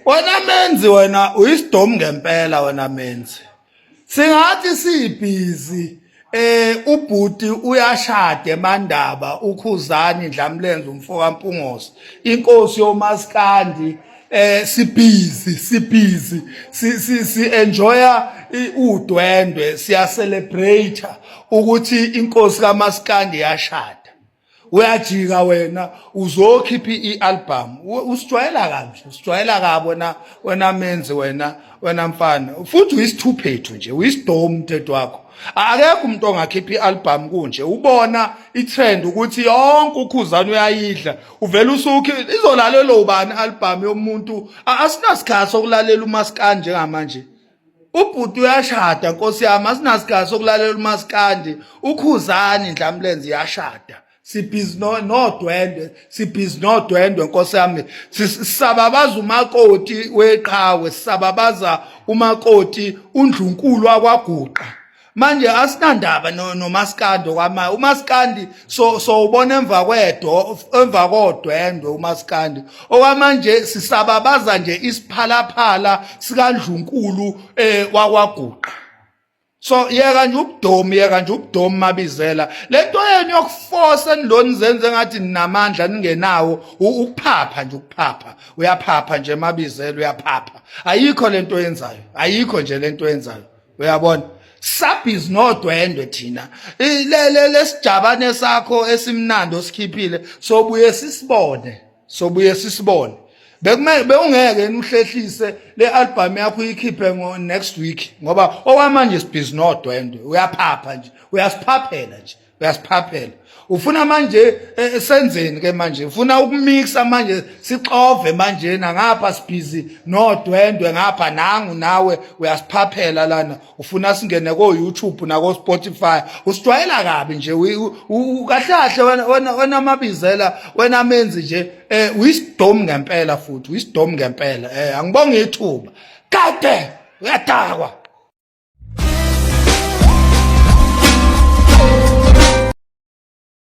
Wena Menzi, wena uyisidomu ngempela wena Menzi. Singathi sibhizi, ubhuti uyashada eMandaba, uKhuzani Ndlamlenze umfoka Mpungose, inkosi yomaskandi. Sibhizi, sibhizi, si si si enjoya udwendwe, siya celebrate ukuthi inkosi kaMaskandi yashada. Uyajika wena uzokhipha i-album, usijwayela kabi nje, usijwayela kabi wena, wena Menzi, wena, wena mfana, futhi uyisithuphethu nje, uyisidomu umthetho wakho. Akekho umuntu ongakhipha i-album kunje, ubona i-trend ukuthi yonke uKhuzani uyayidla, uvela usukhi izolalelwa ubani i-album yomuntu? Asinasikhathi sokulalela umaskandi njengamanje. Ubhuti uyashada, nkosi yami, asinasikhathi sokulalela umaskandi. UKhuzani Ndlamlenze yashada, sibhizi nodwendwe, sibhizi nodwendwe, nkosi yami. Sisababaza umakoti weqhawe, sisababaza umakoti undlunkulu wakwaGuqa. Manje asinandaba nomaskandi okwamanje. Umaskandi so ubona emva kwedo, emva kodwendwe umaskandi. Okwamanje sisababaza nje isiphalaphala sikaNdlunkulu wakwaGuqa. So yeka nje ubudomi, yeka nje ubudomi, Mabizela. Lento yenu yokuforce eniloni zenze ngathi ninamandla ningenawo, ukuphapha nje, ukuphapha. Uyaphapha nje Mabizela, uyaphapha. Ayikho lento yenzayo, ayikho nje lento yenzayo, uyabona? Sabhizi nodwendwe thina. Le lesijabane sakho esimnandi osikhiphile, sobuye sisibone, sobuye sisibone. Bekumele bewungeke uhlehlise le album yakho uyikhiphe ngo next week, ngoba okwamanje sibhizi nodwendwe. Uyaphapha nje, uyasiphaphela nje, uyasiphaphela. Ufuna manje senzeni ke manje? Ufuna ukumixa manje, sixove manje ngapha sibhizi nodwendwe, ngapha nangu nawe uyasiphaphela lana, ufuna singene ko YouTube nako Spotify. Usijwayela kabi nje kahle kahle wena, wena, wena Mabizela, wena Menzi nje. Uyisidomu ngempela, futhi uyisidomu ngempela. Angibonge ithuba kade uyadakwa.